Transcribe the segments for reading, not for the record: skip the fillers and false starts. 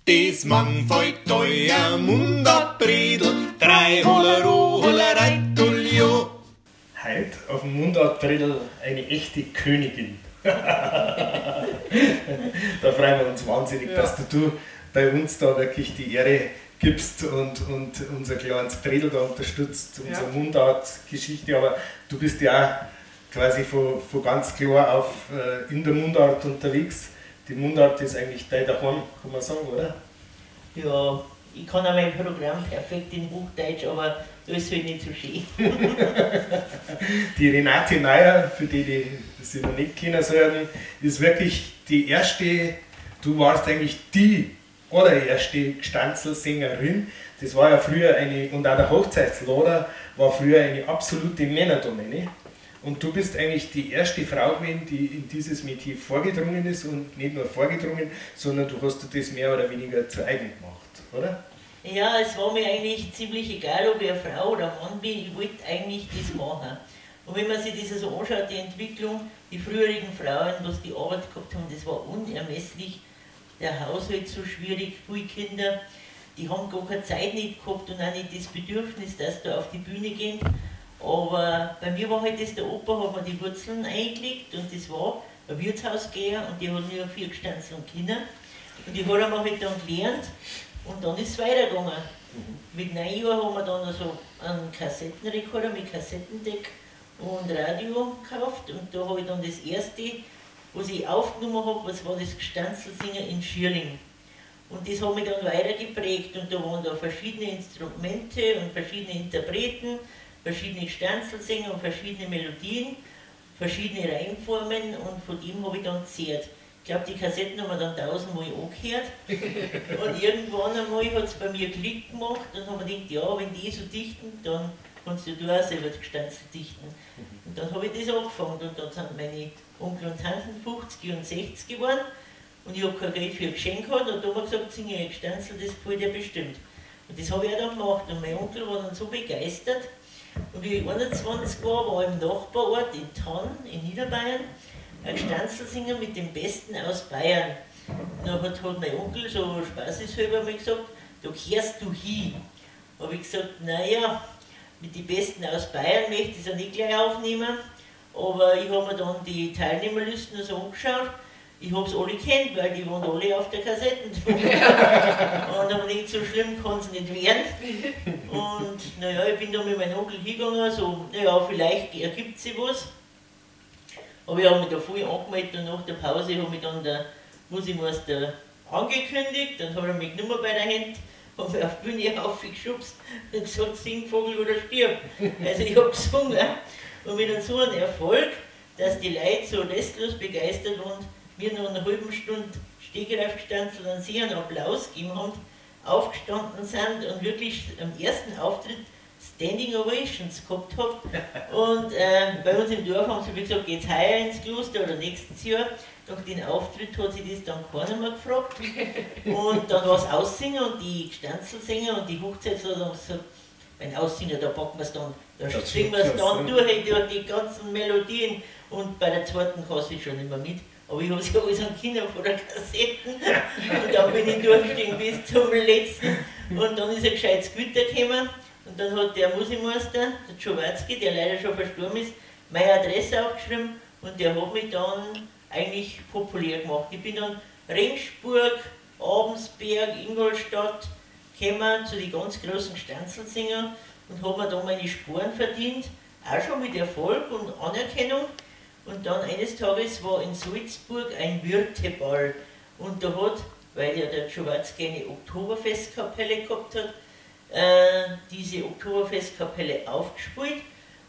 Des mang fällt teuer Mundartbredel, drei Hollero, Hollereitulio. Heute auf dem Mundartbredel eine echte Königin. Da freuen wir uns wahnsinnig, Ja. dass du bei uns da wirklich die Ehre gibst und unser kleines Bredel da unterstützt, unsere Ja. Mundartgeschichte. Aber du bist ja auch quasi von ganz klar auf in der Mundart unterwegs. Die Mundart ist eigentlich dein Daheim, kann man sagen, oder? Ja, ich kann auch mein Programm perfekt in Hochdeutsch, aber das ist halt nicht so schön. Die Renate Mayr, für die, die sie noch nicht kennen sollten, ist wirklich die erste, du warst eigentlich die allererste Gstanzlsängerin. Das war ja früher eine, und auch der Hochzeitslader war früher eine absolute Männerdomäne. Und du bist eigentlich die erste Frau gewesen, die in dieses Metier vorgedrungen ist und nicht nur vorgedrungen, sondern du hast dir das mehr oder weniger zu eigen gemacht, oder? Ja, es war mir eigentlich ziemlich egal, ob ich eine Frau oder ein Mann bin, ich wollte eigentlich das machen. Und wenn man sich das so anschaut, die Entwicklung, die früheren Frauen, was die Arbeit gehabt haben, das war unermesslich. Der Haushalt so schwierig, viele Kinder, die haben gar keine Zeit nicht gehabt und auch nicht das Bedürfnis, dass da auf die Bühne gehen. Aber bei mir war halt das, der Opa hat mir die Wurzeln eingelegt und das war ein Wirtshausgeher und die hat nur 4 Gstanzl und Kinder. Und die hat er mir halt dann gelernt und dann ist es weitergegangen. Mit 9 Jahren haben wir dann also einen Kassettenrekorder mit Kassettendeck und Radio gekauft und da habe ich dann das erste, was ich aufgenommen habe, was war das Gstanzlsingen in Schierling. Und das hat mich dann weiter geprägt und da waren da verschiedene Instrumente und verschiedene Interpreten, verschiedene Gstanzlsänger und verschiedene Melodien, verschiedene Reimformen und von dem habe ich dann gezehrt. Ich glaub, die Kassetten haben wir dann 1000-mal angehört und irgendwann einmal hat's bei mir Klick gemacht und haben wir gedacht, ja, wenn die so dichten, dann kannst du auch selber Gstanzl dichten. Und dann habe ich das angefangen und dann sind meine Onkel und Tanten 50 und 60 geworden und ich hab kein Geld für ein Geschenk gehabt und da haben wir gesagt, sing ich ein Gstanzl, das gefällt dir bestimmt. Und das habe ich auch dann gemacht und mein Onkel war dann so begeistert. Und wie ich 21 war, war ich im Nachbarort in Thann in Niederbayern ein Gstanzlsinger mit dem Besten aus Bayern. Und dann hat mein Onkel so spaßeshalber mal gesagt, da kehrst du hin. Hab ich gesagt, naja, mit den Besten aus Bayern möchte ich es ja nicht gleich aufnehmen, aber ich hab mir dann die Teilnehmerlisten so angeschaut. Ich hab's alle gekannt, weil die waren alle auf der Kassette. Und dann nicht so schlimm kann's nicht werden. Und naja, ich bin da mit meinem Onkel hingegangen, so, naja, vielleicht ergibt sich was. Aber ich hab mich da voll angemeldet und nach der Pause hab mich dann der Musikmeister angekündigt, dann hat er mich genommen bei der Hand, hat mich auf die Bühne aufgeschubst und gesagt, sing Vogel oder stirb. Also ich hab gesungen und mit so einem Erfolg, dass die Leute so restlos begeistert waren, mir noch eine halbe Stunde Stegreif gestanden und sie einen Applaus gegeben haben, aufgestanden sind und wirklich am ersten Auftritt Standing Ovations gehabt hab. Und bei uns im Dorf haben sie gesagt, geht's heuer ins Kloster oder nächstes Jahr. Nach dem Auftritt hat sich das dann keiner mehr gefragt. Und dann war's Aussinger und die Gstanzlsänger und die Hochzeitsleute haben gesagt, wenn Aussinger, da packen wir's dann, da Das singen wir's stimmt, dann ja. durch, die ganzen Melodien. Und bei der zweiten Kasse schon nicht mehr mit. Aber ich hab's ja alles an Kinder vor der Kassetten. Und dann bin ich durchgestiegen bis zum letzten. Und dann ist ein gescheites Gewitter gekommen. Und dann hat der Musikmeister, der Tschowatzki, der leider schon verstorben ist, meine Adresse aufgeschrieben und der hat mich dann eigentlich populär gemacht. Ich bin dann Regensburg, Abensberg, Ingolstadt gekommen zu den ganz großen Gstanzlsingern und hab mir da meine Sporen verdient, auch schon mit Erfolg und Anerkennung. Und dann eines Tages war in Salzburg ein Wirteball und da hat, weil ja der Tschowatzki eine Oktoberfestkapelle gehabt hat, diese Oktoberfestkapelle aufgespielt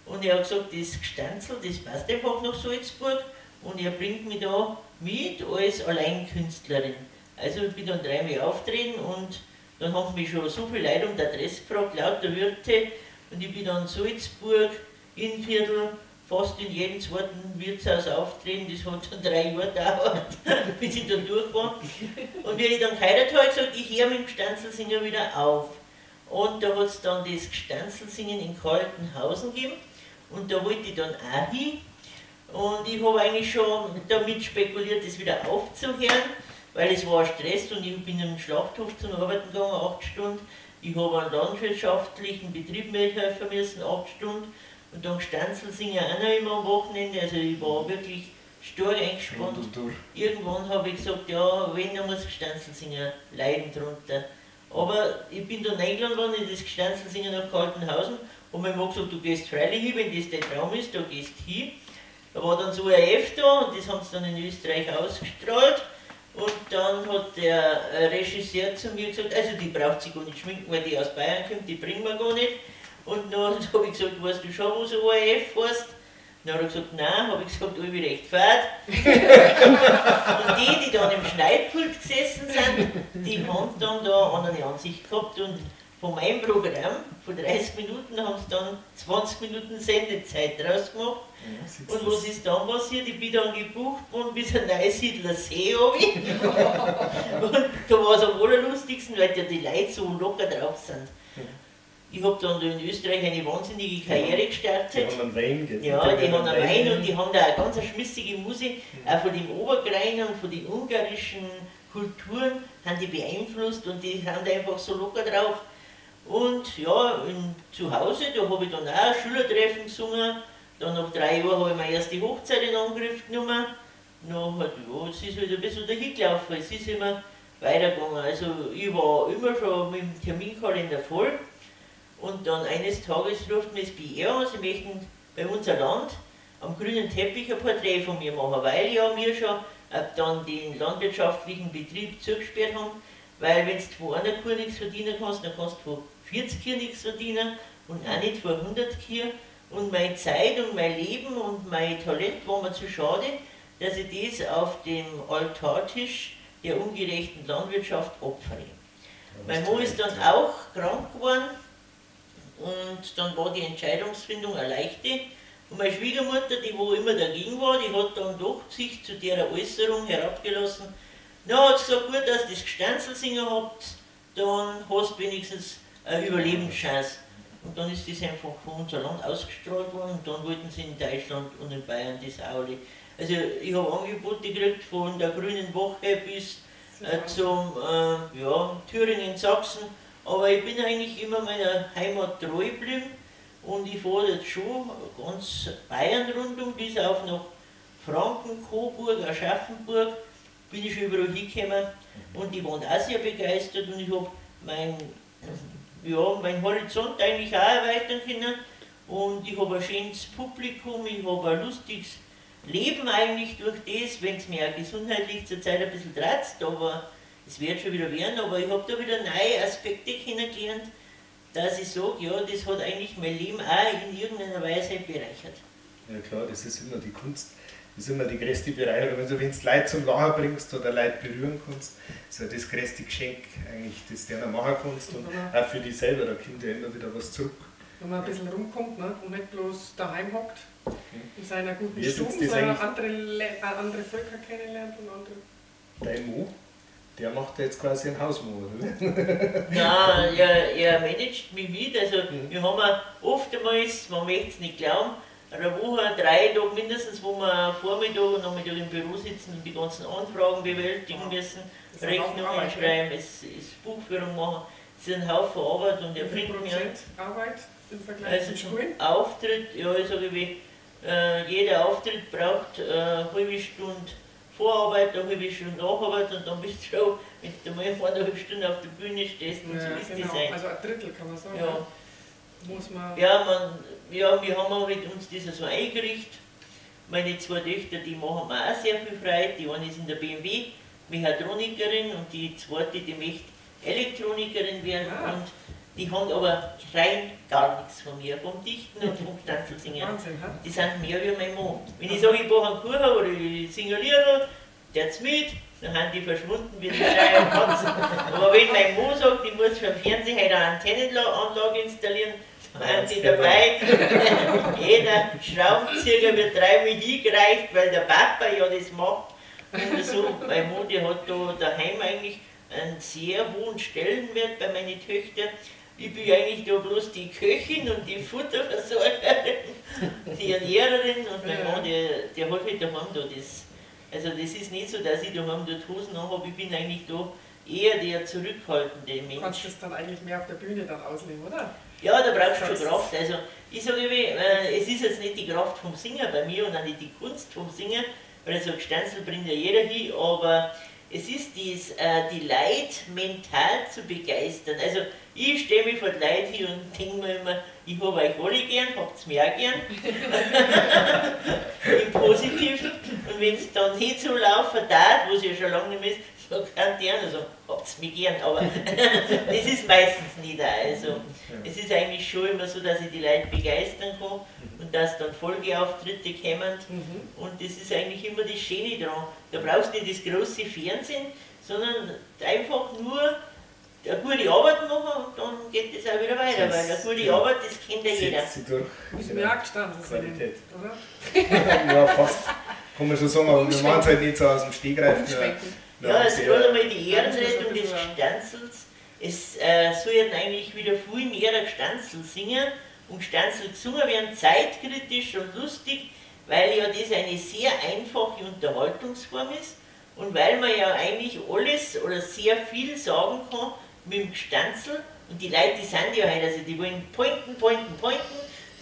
und er hat gesagt, das Gstanzl, das passt einfach nach Salzburg und er bringt mich da mit als Alleinkünstlerin. Also ich bin dann 3-mal auftreten und dann haben mich schon so viele Leute um die Adresse gefragt, lauter Wirte, und ich bin dann Salzburg, Innviertel, fast in jedem zweiten Wirtshaus auftreten, das hat dann 3 Jahre gedauert, bis ich dann durch war. Und wie ich dann geheiratet habe, habe ich gesagt, ich höre mit dem Gstanzlsingen wieder auf. Und da hat's dann das Gstanzlsingen in Kaltenhausen gegeben und da wollte ich dann auch hin. Und ich habe eigentlich schon damit spekuliert, das wieder aufzuhören, weil es war Stress und ich bin im Schlachthof zum Arbeiten gegangen, 8 Stunden. Ich habe einen landwirtschaftlichen Betrieb mithelfen müssen, 8 Stunden. Und dann Gstanzlsingen auch noch immer am Wochenende, also ich war wirklich stark eingespannt. Und irgendwann habe ich gesagt, ja, wenn, dann muss Gstanzlsingen leiden drunter. Aber ich bin dann eingeladen worden in das Gstanzlsingen nach Kaltenhausen und mein Mann gesagt, du gehst freilich hin, wenn das dein Traum ist, da gehst du hin. Da war dann so ORF da und das haben sie dann in Österreich ausgestrahlt. Und dann hat der Regisseur zu mir gesagt, also die braucht sich gar nicht schminken, weil die aus Bayern kommt, die bringen wir gar nicht. Und dann habe ich gesagt, weißt du schon, was ORF heißt? Dann hat er gesagt, nein, habe ich gesagt, ich bin recht fad. Und die, die dann im Schneidpult gesessen sind, die haben dann da eine Ansicht gehabt und von meinem Programm, von 30 Minuten, haben sie dann 20 Minuten Sendezeit draus gemacht. Ja, und was ist dann passiert? Ich bin dann gebucht worden bis an Neusiedler See runter. Und da war es am allerlustigsten, weil ja die Leute so locker drauf sind. Ich habe dann in Österreich eine wahnsinnige Karriere gestartet. Die haben einen Wein, gell? Ja, die haben einen Wein und die haben da eine ganz schmissige Musik, auch von dem Obergreiner und von den ungarischen Kulturen haben die beeinflusst und die sind einfach so locker drauf. Und ja, zu Hause, da habe ich dann auch Schülertreffen gesungen. Dann nach 3 Jahren habe ich meine erste Hochzeit in Angriff genommen. Dann hat, ja, es ist halt ein bisschen dahingelaufen, es ist immer weitergegangen. Also ich war immer schon mit dem Terminkalender voll. Und dann eines Tages ruft mir das BR an, sie möchten bei unser Land am grünen Teppich ein Porträt von mir machen, weil ja wir schon dann den landwirtschaftlichen Betrieb zugesperrt haben, weil wenn du von einer Kuh nichts verdienen kannst, dann kannst du von 40 Kühen nichts verdienen und auch nicht von 100 Kühen. Und meine Zeit und mein Leben und mein Talent war mir zu schade, dass ich das auf dem Altartisch der ungerechten Landwirtschaft opfere. Mein Mann ist dann auch krank geworden. Und dann war die Entscheidungsfindung eine leichte. Und meine Schwiegermutter, die wo immer dagegen war, die hat dann doch sich zu der Äußerung herabgelassen. Na, hat sie gesagt, gut, dass ihr das Gstanzlsingen habt, dann hast du wenigstens eine Überlebenschance. Und dann ist das einfach von unser Land ausgestrahlt worden und dann wollten sie in Deutschland und in Bayern das auch alle. Also ich habe Angebote gekriegt von der Grünen Woche bis zum ja, Thüringen, Sachsen. Aber ich bin eigentlich immer meiner Heimat treu geblieben und ich fahre jetzt schon ganz Bayern rundum, bis auf nach Franken, Coburg, Aschaffenburg, bin ich schon überall hingekommen und die waren auch sehr begeistert und ich habe mein, ja, mein Horizont eigentlich auch erweitern können und ich habe ein schönes Publikum, ich habe ein lustiges Leben eigentlich durch das, wenn es mir auch gesundheitlich zurzeit ein bisschen tratzt, aber es wird schon wieder werden, aber ich habe da wieder neue Aspekte kennengelernt, dass ich sage, ja, das hat eigentlich mein Leben auch in irgendeiner Weise bereichert. Ja klar, das ist immer die Kunst, das ist immer die größte Bereicherung. Also wenn du Leute zum Lachen bringst oder Leute berühren kannst, ist ja das größte Geschenk eigentlich, das du einer machen kannst und auch für dich selber, da kommt ja immer wieder was zurück. Wenn man ein bisschen rumkommt, ne? Und nicht bloß daheim hockt, in seiner guten Stube, sondern andere Völker kennenlernt und andere. Dein Mo? Der macht jetzt quasi ein Hausmo, oder? Nein, er managt mich mit. Also wir haben oftmals, man möchte es nicht glauben, eine Woche, 3 Tage mindestens, wo wir Vormittag und Nachmittag im Büro sitzen und die ganzen Anfragen bewältigen müssen, Rechnungen schreiben, es ist Buchführung machen. Es ist ein Haufen Arbeit und er bringt mir Arbeit im Vergleich also zum Schulen? Auftritt, ja, ich sage wie, jeder Auftritt braucht eine halbe Stunde Vorarbeit, eine halbe Stunde Nacharbeit und dann bist du schon, wenn du mal 1,5 Stunden auf der Bühne stehst, und ja, so ist genau. das ein. Also ein Drittel kann man sagen. Ja. Muss man. Ja, ja, wir haben auch mit uns das so eingerichtet. Meine 2 Töchter, die machen mir auch sehr viel Freude. Die eine ist in der BMW Mechatronikerin und die zweite, die möchte Elektronikerin werden. Ah. Und die haben aber rein gar nichts von mir, vom Dichten und vom Gstanzlsingen. Wahnsinn, hä? Die sind mehr wie mein Mann. Wenn ich sage, ich mache einen Kuchen oder ich singe Lieder, der mit, dann sind die verschwunden wie die Scheibe und Katzen. Aber wenn mein Mann sagt, ich muss für den Fernseher heute eine Antennenanlage installieren, dann sind die dabei. Jeder Schraubenzieher wird 3-mal hingereicht, weil der Papa ja das macht. Und so, mein Mann, der hat da daheim eigentlich einen sehr hohen Stellenwert bei meinen Töchtern. Ich bin eigentlich da bloß die Köchin und die Futterversorgerin, die Ernährerin und mein Mann, der hat halt daheim da das Also das ist nicht so, dass ich daheim dort Hosen anhabe, ich bin eigentlich da eher der zurückhaltende Mensch. Du kannst das dann eigentlich mehr auf der Bühne dann ausleben, oder? Ja, da brauchst du schon Kraft. Also ich sage immer, es ist jetzt nicht die Kraft vom Singen bei mir und auch nicht die Kunst vom Singen, weil so ein Gestanzel bringt ja jeder hin, aber es ist dies, die Leute mental zu begeistern. Also ich stehe mich vor die Leute hin und denke mir immer, ich habe euch alle gern, habt es mir auch gern. Im Positiven. Und wenn es dann nicht so laufen darf, was ja schon lange nicht mehr ist, so kann die auch noch sagen, habt es mich gern, aber das ist meistens nicht da. Also es ist eigentlich schon immer so, dass ich die Leute begeistern kann und dass dann Folgeauftritte kommen. Und das ist eigentlich immer das Schöne dran. Da brauchst du nicht das große Fernsehen, sondern einfach nur eine gute Arbeit machen und dann geht das auch wieder weiter, weil eine gute Arbeit, das kennt ja jeder. Müssen wir auch gestanden sein, oder? Ja, fast. Kann man schon sagen, aber wir machen es halt nicht so aus dem Stegreif. Ja, es ist gerade einmal die Ehrenrettung des Gestanzels. Es sollten eigentlich wieder viel mehr Gestanzel singen und Gestanzel gesungen werden, zeitkritisch und lustig, weil ja das eine sehr einfache Unterhaltungsform ist und weil man ja eigentlich alles oder sehr viel sagen kann mit dem Gestanzel. Und die Leute, die sind ja heute, also die wollen pointen, pointen, pointen,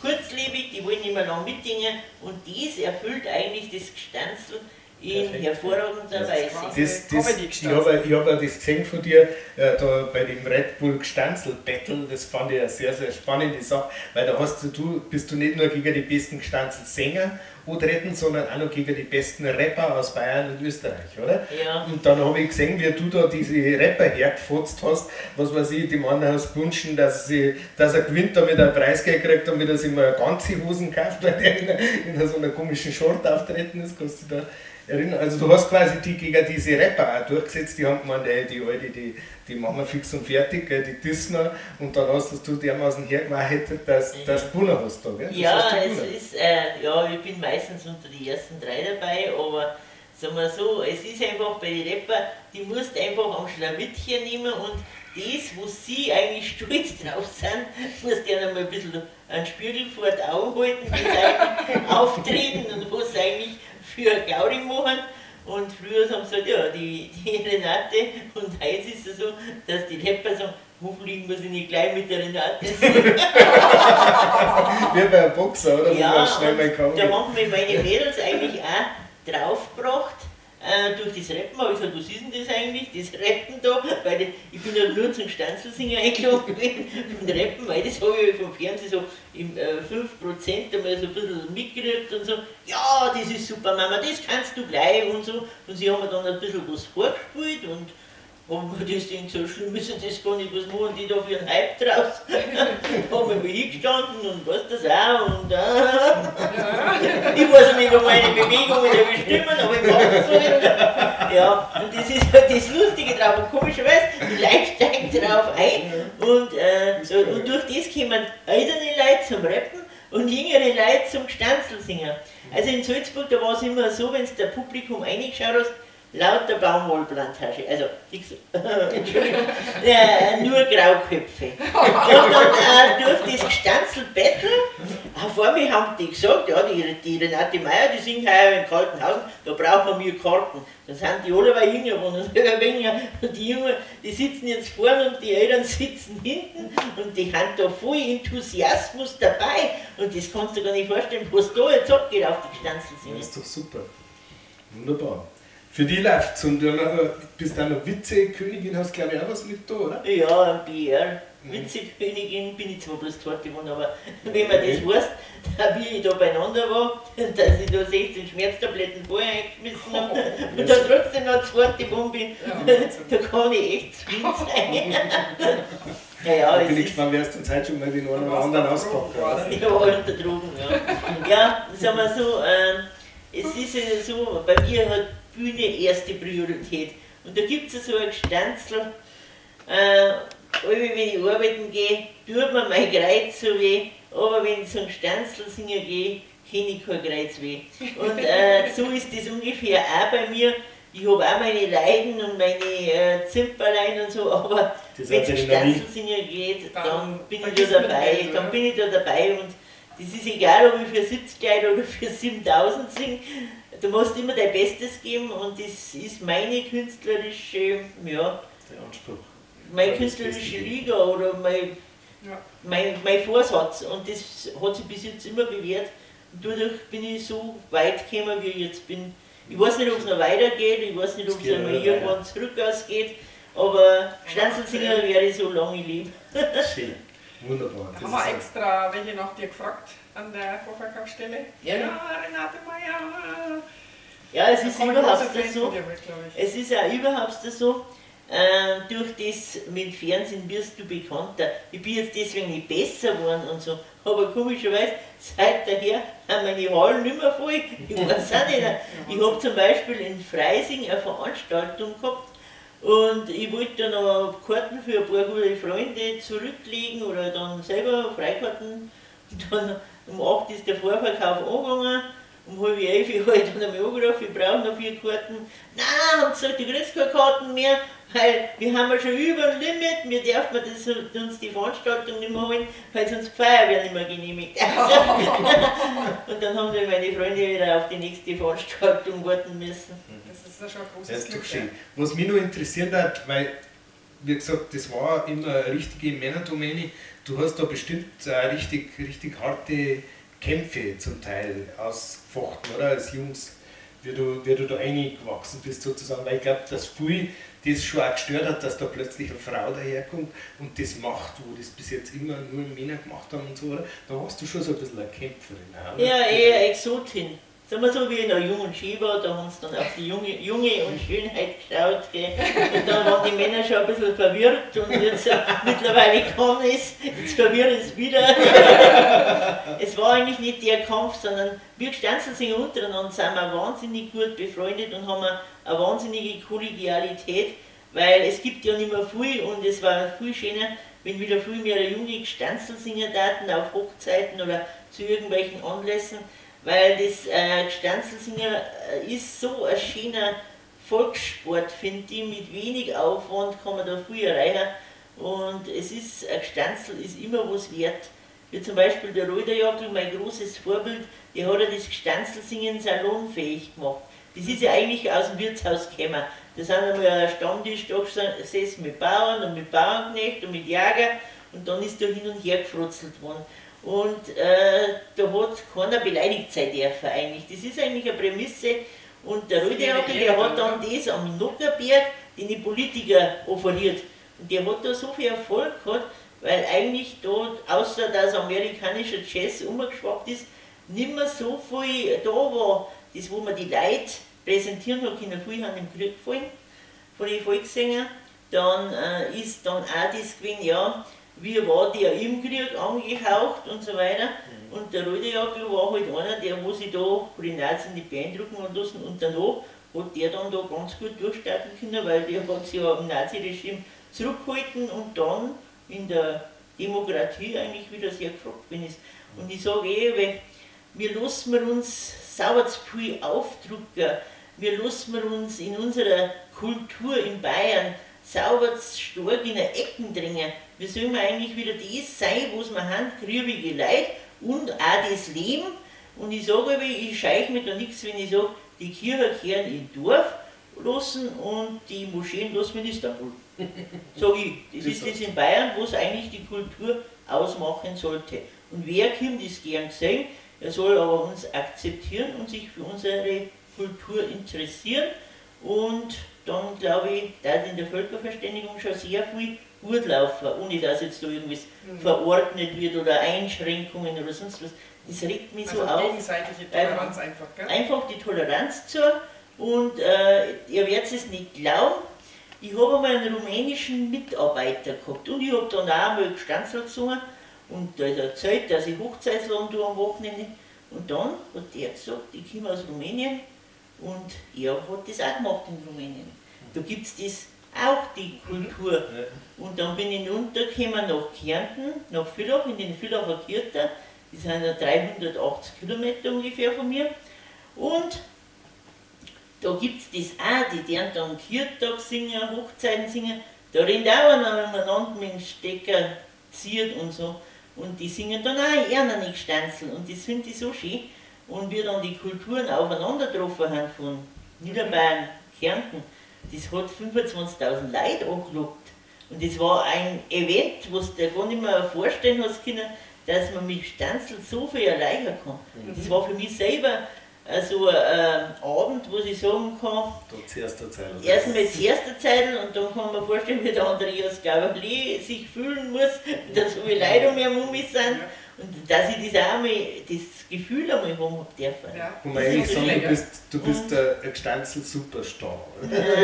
kurzlebig, die wollen nicht mehr lang mitdingen und das erfüllt eigentlich das Gestanzel in hervorragender Weise. Ich habe ja das gesehen von dir, da bei dem Red Bull Gstanzl Battle, das fand ich eine sehr, sehr spannende Sache, weil da hast du, bist du nicht nur gegen die besten Gstanzl-Sänger antreten, sondern auch noch gegen die besten Rapper aus Bayern und Österreich, oder? Ja. Und dann habe ich gesehen, wie du da diese Rapper hergefotzt hast, was weiß ich, die Mann aus Bunschen, dass er gewinnt, damit er einen Preisgeld kriegt, damit er sich mal eine ganze Hosen kauft, weil der in so einer komischen Short auftreten ist, kannst du da erinnern. Also du hast quasi die gegen diese Rapper auch durchgesetzt, die haben gemeint, ey, die Alte, die machen wir fix und fertig, gell, die dissen, und dann hast du dermaßen hergemacht, dass du gewonnen hast da, gell? Das ja, hast du es gewonnen. ist, ja, ich bin meistens unter die ersten drei dabei, aber sagen wir so, es ist einfach bei den Rapper, die musst einfach am Schlawittchen nehmen und das, wo sie eigentlich stolz drauf sind, musst du ja noch mal ein bisschen einen Spiegel vor die Augen halten, wie sie eigentlich auftreten und was sie eigentlich für eine Gaudi machen. Und früher haben sie gesagt, ja, die Renate, und heute ist es so, dass die Rapper sagen, hoffentlich muss ich nicht gleich mit der Renate singen. Wie bei einem Boxer, oder? Ja, wo man schnell mal kann. Da haben mich meine Mädels eigentlich auch draufgebracht, durch das Rappen. Habe ich gesagt, was ist denn das eigentlich, das Rappen da? Weil ich bin ja nur zum Stanzlsinger eingeladen gewesen, vom Rappen, weil das habe ich vom Fernsehen so im 5% einmal so ein bisschen mitgekriegt und so, ja, das ist super, Mama, das kannst du gleich und so. Und sie haben mir dann ein bisschen was vorgespielt und haben mir das Ding so schlimm ist das gar nicht, was machen die da für einen Hype draus? Haben wir mal hingestanden und was das auch und ich weiß ja nicht, ob meine Bewegungen da bestimmen, aber ich mache es so. Ja, und das ist halt das Lustige drauf und komischerweise, die Leute steigen drauf ein und durch das kommen ältere Leute zum Rappen und jüngere Leute zum Gstanzlsingen. Also in Salzburg, da war es immer so, wenn du der Publikum reingeschaut hast, lauter Baumwollplantage, also Entschuldigung, nur Grauköpfe. Und dann durch das Gstanzl-Battle, vor mir haben die gesagt, ja, die Renate Mayr, die singt heuer in Kaltenhausen, da brauchen wir Karten. Dann sind die alle jünger geworden und und die Jungen, die sitzen jetzt vorne und die Eltern sitzen hinten und die haben da voll Enthusiasmus dabei und das kannst du gar nicht vorstellen, was da jetzt abgeht auf die Gstanzl-Singen. Das ist doch super. Wunderbar. Für die läuft's und du bist auch noch Witzekönigin, hast glaube ich auch was mit da, oder? Ja, ein BR. Witzekönigin bin ich zwar bloß zweite geworden, aber wenn man das weiß, da wie ich da beieinander war, dass ich da 16 Schmerztabletten vorher eingeschmissen habe und dann trotzdem noch zweite geworden bin, da kann ich echt zufrieden sein. Ja, da bin ich gespannt, wer es dann Zeit schon mal den einen oder anderen auspackt. Ja, unter Drogen, ja. Ja, sagen wir so, es ist ja so, bei mir hat Bühne erste Priorität. Und da gibt es ja so ein Gestanzel, wenn ich arbeiten gehe, tut mir mein Kreuz so weh, aber wenn ich zum Gstanzlsinger gehe, kenne ich kein Kreuz weh. Und so ist das ungefähr auch bei mir. Ich habe auch meine Leiden und meine Zimperlein und so, aber wenn es zum Gstanzlsinger geht, dann bin ich da dabei. Dann bin ich da dabei und das ist egal, ob ich für 70 Leute oder für 7000 singe. Du musst immer dein Bestes geben und das ist meine künstlerische, ja, der Anspruch. Meine künstlerische Liga oder mein Vorsatz. Und das hat sich bis jetzt immer bewährt. Und dadurch bin ich so weit gekommen, wie ich jetzt bin. Ich weiß nicht, ob es noch weitergeht, ich weiß nicht, ob es einmal irgendwann zurück ausgeht, aber Stanzelsinger werde ich so lange ich lebe. Schön, wunderbar. Da haben wir extra welche nach dir gefragt an der Vorverkaufsstelle. Ja, ja, Renate Mayr. Ja, es ist überhaupt so. Es ist auch überhaupt so, durch das mit Fernsehen wirst du bekannter. Ich bin jetzt deswegen nicht besser geworden und so, aber komischerweise, seit daher haben meine Hallen nicht mehr voll. Ich weiß auch nicht. Ich habe zum Beispiel in Freising eine Veranstaltung gehabt und ich wollte dann noch Karten für ein paar gute Freunde zurücklegen oder dann selber Freikarten. Und dann um 8 ist der Vorverkauf angegangen. Um 10:30 habe ich dann einmal angerufen, ich brauche noch 4 Karten. Nein, haben gesagt, du kriegst keine Karten mehr, weil wir haben ja schon über dem Limit, wir dürfen das, uns die Veranstaltung nicht mehr holen, weil sonst die Feuerwehr nicht mehr genehmigt. Also, und dann haben wir meine Freunde wieder auf die nächste Veranstaltung warten müssen. Das ist ja schon ein großes Das ist Glück, doch schön. Was mich noch interessiert hat, weil, wie gesagt, das war immer eine richtige Männerdomäne, du hast da bestimmt richtig, richtig harte Kämpfe zum Teil ausgefochten, oder? Als Jungs, wie du da reingewachsen bist sozusagen, weil ich glaube, dass viel das schon auch gestört hat, dass da plötzlich eine Frau daherkommt und das macht, wo das bis jetzt immer nur Männer gemacht haben und so, oder? Da warst du schon so ein bisschen eine Kämpferin, oder? Ja, eher Exotin. Sagen wir so, wie in der Jungen Skibar, da haben sie dann auf die Junge und Schönheit geschaut, gell? Und dann waren die Männer schon ein bisschen verwirrt und jetzt mittlerweile kann es, jetzt verwirrt es wieder. Es war eigentlich nicht der Kampf, sondern wir Stanzelsinger untereinander sind wir wahnsinnig gut befreundet und haben eine wahnsinnige Kollegialität, weil es gibt ja nicht mehr viel und es war viel schöner, wenn wieder viel mehr junge Stanzelsinger taten auf Hochzeiten oder zu irgendwelchen Anlässen. Weil das Stanzelsinger ist so ein schöner Volkssport, finde ich. Mit wenig Aufwand kann man da viel erreichen. Und es ist, ein Gstanzl ist immer was wert. Wie zum Beispiel der Röderjagl, mein großes Vorbild, der hat ja das Gstanzelsingen salonfähig gemacht. Das ist ja eigentlich aus dem Wirtshaus gekommen. Da sind einmal ein Stammtisch da gesessen mit Bauern und mit Bauernknecht und mit Jäger und dann ist da hin und her gefrutzelt worden. Und da hat keiner beleidigt sein dürfen eigentlich. Das ist eigentlich eine Prämisse. Und der Röderjagl, der hat dann das am Nockherberg den Politiker offeriert. Und der hat da so viel Erfolg gehabt, weil eigentlich da, außer dass amerikanischer Jazz umgeschwappt ist, nicht mehr so viel da war. Das, wo man die Leute präsentieren hat können, viele haben im Krieg gefallen, von den Volkssängern. Dann ist dann auch das gewesen, ja, wie war der im Krieg angehaucht und so weiter. Und der Röderjagl war halt einer, der wo sich da von den Nazis nicht beeindrucken hat lassen. Und danach hat der dann da ganz gut durchstarten können, weil der hat sich ja im Naziregime zurückgehalten und dann in der Demokratie eigentlich wieder sehr gefragt gewesen ist. Und ich sage eh, weil wir lassen wir uns sauber zu viel aufdrucken, wir lassen wir uns in unserer Kultur in Bayern sauber stark in der Ecken drängen. Wir sollen eigentlich wieder das sein, was wir haben, kriegige Leute und auch das Leben. Und ich sage aber, ich scheich mir da nichts, wenn ich sage, die Kirche kehren im Dorf lassen und die Moscheen lassen wir in Istanbul. Sag ich, das ist das in Bayern, wo es eigentlich die Kultur ausmachen sollte. Und wer kommt, ist gern gesehen, er soll aber uns akzeptieren und sich für unsere Kultur interessieren. Und dann glaube ich, da in der Völkerverständigung schon sehr viel gut laufen, ohne dass jetzt da irgendwas verordnet wird oder Einschränkungen oder sonst was. Das regt mich also so auf. Gegenseitige Toleranz einfach, gell? Einfach die Toleranz zu. Und ihr werdet es nicht glauben, ich habe einmal einen rumänischen Mitarbeiter gehabt und ich habe dann auch einmal Gstanzl gesungen und da ist erzählt, dass ich Hochzeitsladen tue am Wochenende. Und dann hat der gesagt, ich komme aus Rumänien und er hat das auch gemacht in Rumänien. Da gibt es das auch, die Kultur. Ja. Und dann bin ich runtergekommen nach Kärnten, nach Villach, in den Villacher Kirta. Die sind ja 380 Kilometer ungefähr von mir. Und da gibt es das auch, die deren dann Kirtag singen, Hochzeiten singen. Da rennt auch einer umeinander mit dem Stecker ziert und so. Und die singen dann auch eher nicht Gstanzl. Und das finde ich so schön, Und wir dann die Kulturen aufeinander getroffen haben von Niederbayern, Kärnten, das hat 25.000 Leute angelockt. Und das war ein Event, was du dir gar nicht mehr vorstellen hast können, dass man mit Stanzel so viel erreichen kann. Mhm. Das war für mich selber so ein Abend, wo ich sagen kann, erstmal zuerst eine Zeit und dann kann man vorstellen, wie der Andreas Gabalier sich fühlen muss, dass so viele Leute um ihn herum sind. Und dass ich das auch einmal, das Gefühl einmal haben habe dürfen. Ja. Und man eigentlich sagen, du bist ein Gstanzl-Superstar.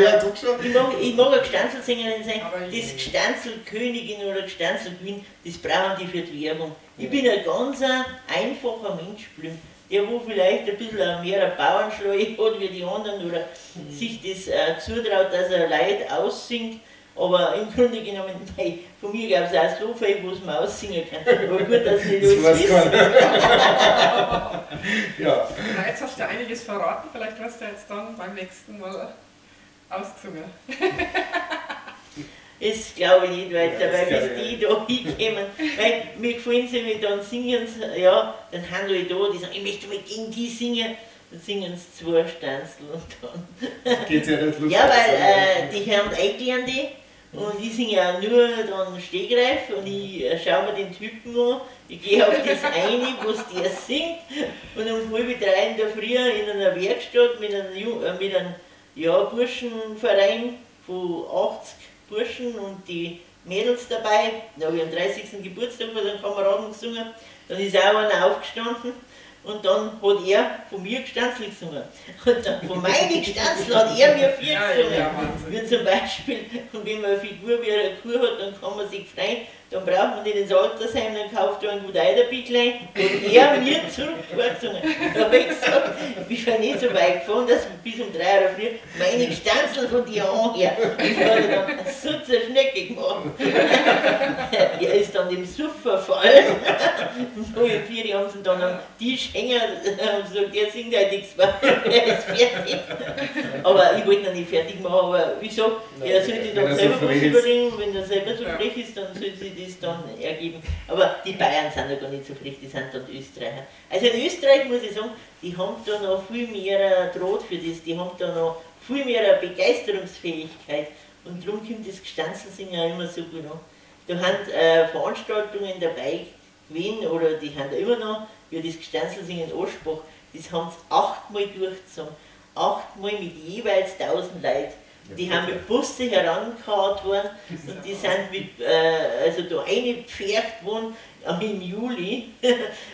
Ja, doch schon. Ich mag eine Gstanzl-Sängerin sein, das Gstanzl-Königin oder Gstanzl-Queen, das brauchen die für die Werbung. Ich bin ein ganz einfacher Mensch geblieben, der wo vielleicht ein bisschen mehr eine Bauernschleue hat wie die anderen oder sich das zutraut, dass er Leute aussingt. Aber im Grunde genommen, nein, von mir gab es auch so viel, wo es man aussingen kann. Aber gut, dass ich das weiß. Ja. Na, jetzt hast du einiges verraten, vielleicht wirst du jetzt dann beim nächsten Mal ausgesungen. Das glaube ich nicht weiter, weil bis die da hinkommen, weil mir gefallen sie, wenn dann singen sie, ja, dann haben die da, die sagen, ich möchte mal gegen die singen. Dann singen sie zwei Stanzel und dann. Geht's ja nicht lustig. Ja, weil die haben eingelernt die. Und ich singe ja nur dann Stegreif und ich schaue mir den Typen an, ich gehe auf das eine, was der singt und um 2:30 in der Früh in einer Werkstatt mit einem ja, Burschenverein von 80 Burschen und die Mädels dabei, da habe ich am 30. Geburtstag von einem Kameraden gesungen, dann ist auch einer aufgestanden. Und dann hat er von mir Gstanzl gesungen. Und dann von meinen Gstanzl hat er mir 4 gesungen. Ja, wie zum Beispiel, und wenn man eine Figur wie eine Kuh hat, dann kann man sich freuen, dann braucht man nicht ins Altersheim, dann kauft er ein gut Eiderbüchlein und er mir zurück vorgesungen. Da habe ich gesagt, ich bin nicht so weit gefahren, dass bis um 3 Uhr früh meine Gstanzl von dir anhöre. Ich habe dann so zur Schnecke gemacht. Er ist dann dem Suff verfallen. Und um 4 haben sie dann am Tisch hängen und gesagt, der singt halt nichts mehr, er ist fertig. Aber ich wollte ihn nicht fertig machen, aber ich sag, er sollte dann selber was überlegen, wenn er selber so frech ist, dann soll sich das dann ergeben. Aber die Bayern sind ja gar nicht so frech, die sind dann die Österreicher. Also in Österreich muss ich sagen, die haben da noch viel mehr Draht für das, die haben da noch viel mehr Begeisterungsfähigkeit und darum kommt das Gstanzlsingen auch immer so gut an. Da haben Veranstaltungen dabei gewesen, oder die haben da immer noch, wie das Gstanzlsingen in Aschbach, das haben sie 8-mal durchgezogen. 8-mal mit jeweils 1000 Leuten. Die haben mit Busse herangehauen worden und die sind mit, also da reingepfercht worden im Juli,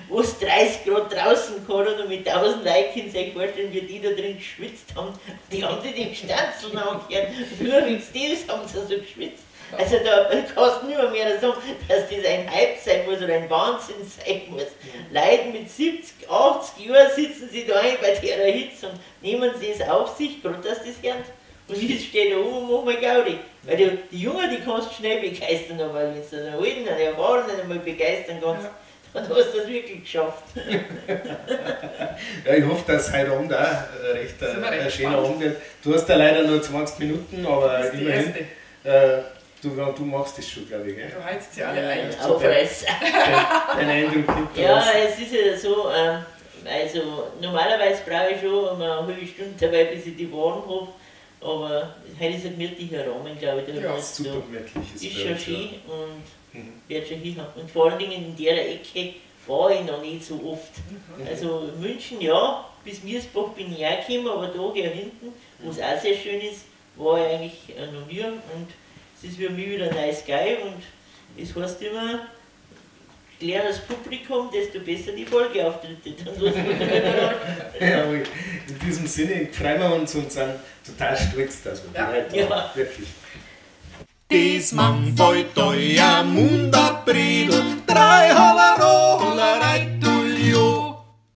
wo es 30 Grad draußen gehabt hat und mit 1000 Leuten können Sie sich vorstellen, wie die da drin geschwitzt haben. Die haben sich den Gstanzl angehört, nur wegen des haben sie so geschwitzt. Also da kannst du nicht mehr sagen, dass das ein Hype sein muss oder ein Wahnsinn sein muss. Leute mit 70, 80 Jahren sitzen sie da ein bei der Hitze und nehmen sie es auf sich, gerade dass das hören. Und ich stehe da oben und mache mal Gaudi. Weil die Jungen, die kannst du schnell begeistern, aber wenn du einen Alten, einen Erfahrenen einmal begeistern kannst, dann hast du das wirklich geschafft. Ja, ich hoffe, dass heute Abend auch recht ein schöner Abend wird. Du hast ja leider nur 20 Minuten, aber immerhin. Du machst das schon, glaube ich, gell? Du heizt sie alle ein. Aufreiß. Dein Eindruck hinter Ja, es ist ja so, also normalerweise brauche ich schon eine halbe Stunde dabei, bis ich die warm habe. Aber heute ist ein gemütlicher Rahmen, glaube ich. Ja, super gemütlich. Ist schon schön und wird schon hinhauen. Und vor allen Dingen in der Ecke war ich noch nicht so oft. Also München, ja, bis Miesbach bin ich auch gekommen, aber da hier hinten, wo es auch sehr schön ist, war ich eigentlich noch nie. Und es ist für mich wieder nice geil und es heißt immer, kleines Publikum, desto besser die Folgeauftritte. Ja, in diesem Sinne freuen wir uns und sind total stolz, dass wir die heute haben. Wirklich. Des Mann fällt euer Mund ab, Bredel, 3